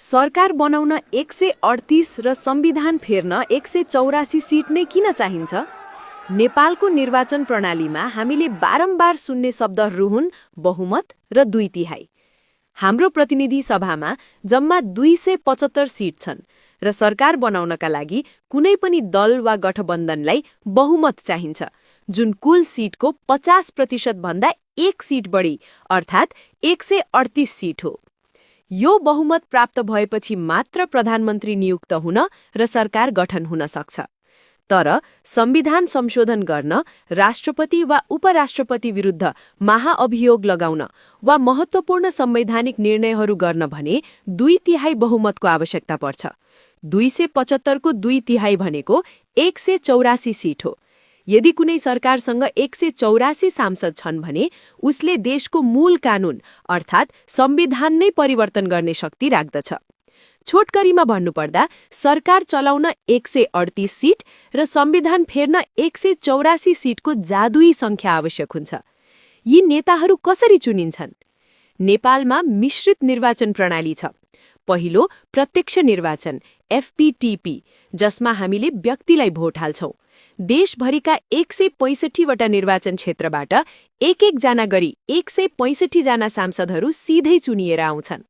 सरकार बनाउन 138 र संविधान फेर्न 184 सिट नै किन चाहिन्छ? नेपालको निर्वाचन प्रणालीमा हामीले बारम्बार सुन्ने शब्दहरू हुन् बहुमत र 2/3। हाम्रो प्रतिनिधि सभामा जम्मा 275 सिट छन् र सरकार बनाउनका लागि कुनै पनि दल वा गठबन्धनलाई बहुमत चाहिन्छ, जुन कुल सिटको 50% भन्दा 1 सिट बढी अर्थात् 138 सिट हो। यो बहुमत प्राप्त भएपछि मात्र प्रधानमन्त्री नियुक्त हुन र सरकार गठन हुन सक्छ। तर संविधान संशोधन गर्न, राष्ट्रपति वा उपराष्ट्रपति विरुद्ध महाअभियोग लगाउन वा महत्त्वपूर्ण संवैधानिक निर्णयहरू गर्न भने 2/3 बहुमतको आवश्यकता पर्छ। 275 को 2/3 भनेको 184 सिट हो। यदि कुनै सरकारसँग 184 सांसद छन् भने उसले देशको मूल कानून अर्थात् संविधान नै परिवर्तन गर्ने शक्ति राख्दछ। छोटकरीमा भन्नुपर्दा सरकार चलाउन 138 सिट र संविधान फेर्न 184 सिटको जादुई संख्या आवश्यक हुन्छ। यी नेताहरू कसरी चुनिन्छन्? नेपालमा मिश्रित निर्वाचन प्रणाली छ। पहिलो प्रत्यक्ष निर्वाचन FPTP, जसमा हामीले व्यक्तिलाई भोट हाल्छौं। देशभरिका 165 वटा निर्वाचन क्षेत्रबाट एक जना गरी 165 जना सांसदहरू सिधै चुनिएर आउँछन्।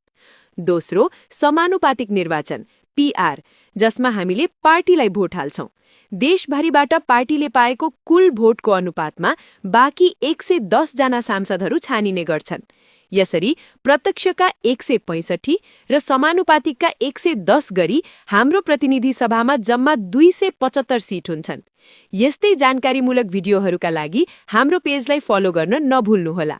दोस्रो समानुपातिक निर्वाचन PR, जसमा हामीले पार्टीलाई भोट हाल्छौं। देशभरिबाट पार्टीले पाएको कुल भोटको अनुपातमा बाँकी 110 जना सांसदहरू छानिने गर्छन्। यसरी प्रत्यक्षका 165 र समानुपातिकका 110 गरी हाम्रो प्रतिनिधि सभामा जम्मा 275 सिट हुन्छन्। यस्तै जानकारीमूलक भिडियोहरूका लागि हाम्रो पेजलाई फलो गर्न नभुल्नुहोला।